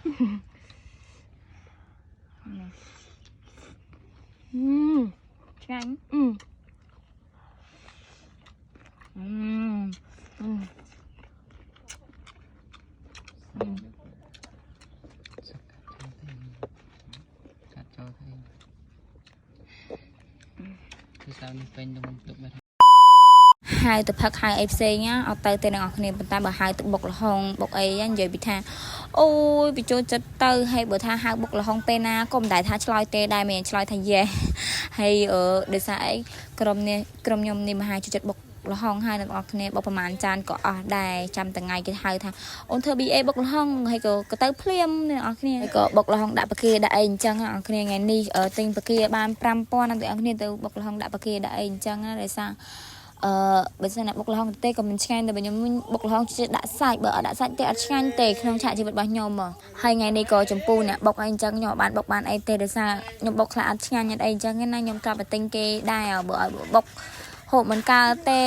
នេះ អឺ ឆ្ងាញ់ អឺ អឺ អឺ កាត់ចូលទៅគឺសៅនេះពេញទៅមុខទុកបាត់ ហៅទៅផឹកហៅអីផ្សេងណាអត់ទៅទេអ្នកនរគ្នាប៉ុន្តែបើហៅទៅបុកល្ហុងបុកអីណានិយាយពីថាអូយវាចូលចិត្តទៅហើយបើថាហៅបុកល្ហុងពេលណាក៏មិនដែលថាឆ្លើយទេដែរមានឆ្លើយថា yes ហើយអឺដោយសារអីក្រុមនេះក្រុមខ្ញុំនេះមហាចូលចិត្តបុកល្ហុងហើយអ្នកនរគ្នាបុកប្រហែលចានក៏អស់ដែរចាំថ្ងៃគេហៅថាអូនធ្វើ BA បុកល្ហុងហើយក៏ក៏ទៅភ្លាមអ្នកនរគ្នាហើយក៏បុកល្ហុងដាក់បង្គាដាក់អីអញ្ចឹងអ្នកនរគ្នាថ្ងៃនេះទិញបង្គាបាន5000អ្នកនរគ្នាទៅបុកល្ហុងដាក់បង្គាដាក់អីអញ្ចឹងណាដោយសារ អឺបើសិនណាបុកល្ហុងទេក៏មិនឆ្ងាញ់ដែរបើខ្ញុំបុកល្ហុងចេះដាក់សាច់បើអត់ដាក់សាច់ទេអត់ឆ្ងាញ់ទេក្នុងឆាកជីវិតរបស់ខ្ញុំហ៎ហើយថ្ងៃនេះក៏ចម្ពូអ្នកបុកអីអញ្ចឹងខ្ញុំអត់បានបុកបានអីទេដោយសារខ្ញុំបុកខ្លះអត់ឆ្ងាញ់អត់អីអញ្ចឹងណាខ្ញុំត្រាប់តែទិញគេដែរបើឲ្យបុកហូបមិនកើតទេ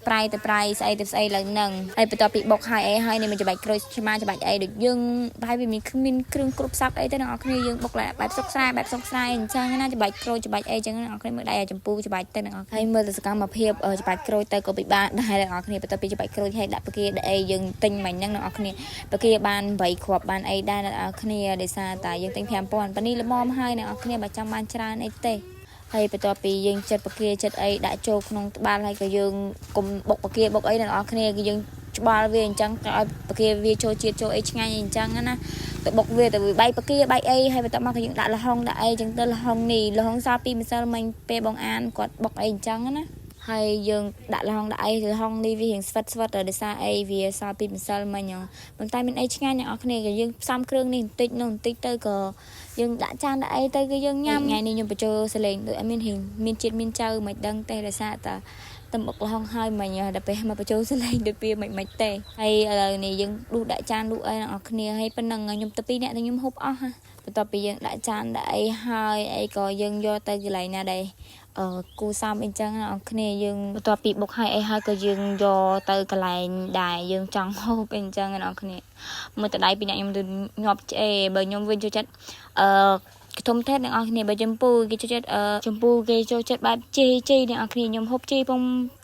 ប្រៃទៅប្រៃស្អីទៅស្អីឡើងនឹងហើយបន្ទាប់ពីបុកហើយអីហើយនេះមិនច្បាច់ក្រូចឆ្មាច្បាច់អីដូចយើងប្រហែលវាមានគ្មានគ្រឿងគ្រប់សព្វអីទេអ្នកនរគ្នាយើងបុកបែបសុកស្រែបែបសុកស្រែអញ្ចឹងណាច្បាច់ក្រូចច្បាច់អីអញ្ចឹងអ្នកនរគ្នាមើលដៃឲ្យចម្ពូច្បាច់ទៅអ្នកនរហើយមើលទៅសកម្មភាពច្បាច់ក្រូចទៅក៏ពិបាកដែរអ្នកនរគ្នាបន្ទាប់ពីច្បាច់ក្រូចហើយដាក់បង្គាដាក់អីយើងទិញមិញហ្នឹងអ្នកនរគ្នាបង្គាបាន8គ្រាប់បានអីដែរអ្នកនរគ្នាដោយសារតែយើងទិញ5000ប៉ានេះល្មមហើយអ្នកនរគ្នាបើចង់បានច្រើនអីទេហើយបន្ទាប់ពីយើងចិត្តបង្គាចិត្តអីដាក់ចូលក្នុងត្បាល់ហើយក៏យើងកុំបុកបង្គាបុកអីអ្នកនរគ្នាគឺយើងច្បាល់វាអញ្ចឹងក៏ឲ្យបង្គាវាចូលជាតិចូលអីឆ្ងាញ់អីអញ្ចឹងណាទៅបុកវាទៅវាបែកបង្គាបែកអីហើយបន្ទាប់មកក៏យើងដាក់ល្ហុងដាក់អីអញ្ចឹងទៅល្ហុងនេះល្ហុងសល់ពីម្សិលមិញពេលបងអានគាត់បុកអីអញ្ចឹងណាហើយយើងដាក់ល្ហុងដាក់អីល្ហុងនេះវារៀងស្វិតស្វិតដោយសារអីវាសល់ពីម្សិលមិញប៉ុន្តែមានអីឆ្ងាញ់អ្នកនរគ្នាក៏យើងផ្សំគ្រឿងនេះបន្តិចនោះបន្តិចទៅក៏យើងដាក់ចានដាក់អីទៅគឺយើងញ៉ាំថ្ងៃនេះខ្ញុំបញ្ចូលសលេងដូចអត់មានរៀងមានជាតិមានចៅមិនដឹងទេដោយសារតែតំបុកល្ហុងហើយមិញដល់ពេលមកបញ្ចូលសលេងដូចវាមិនមិនទេហើយឥឡូវនេះយើងដួសដាក់ចានដួសអីអ្នកនរគ្នាហើយប៉ុណ្ណឹងខ្ញុំទៅពីរអ្នកទៅខ្ញុំហូបអស់ហ่ะបន្ទាប់ពីយើងដាក់ចានដាក់អីហើយអីក៏យើងយកទៅកន្លែងណាដែរអឺគូសំអីចឹងអ្នកនរគ្នាយើងបន្ទាប់ពីបុកហើយអីហើយក៏យើងយកទៅកន្លែងដែលយើងចង់ហូបអីចឹងអ្នកនរគ្នាមើលតដៃពីអ្នកខ្ញុំទៅញាប់ឆ្អេបើខ្ញុំវិញចូលចិត្តអឺធំថេតអ្នកនរគ្នាបើចម្ពូគេចូលចិត្តអឺចម្ពូគេចូលចិត្តបែបជេជេអ្នកនរគ្នាខ្ញុំហូបជេពង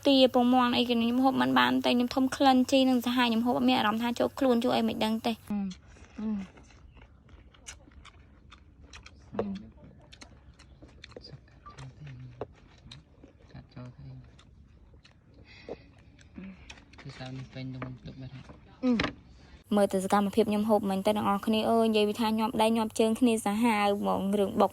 ទាពងមាន់អីគេខ្ញុំហូបមិនបានតែខ្ញុំធំក្លិនជេនឹងសាហាយខ្ញុំហូបអត់មានអារម្មណ៍ថាចូលខ្លួនចូលអីមិនដឹងទេ អឺ កាត់ចូលទៅគឺសៅនេះពេញទៅមុខទុកបាត់ហើយ អឺ មើលទៅសកម្មភាពខ្ញុំហូបមែនតើអ្នកនរគ្នាអើយនិយាយពីថាញាប់ដៃញាប់ជើងគ្នាសាហាវហ្មងរឿងបុក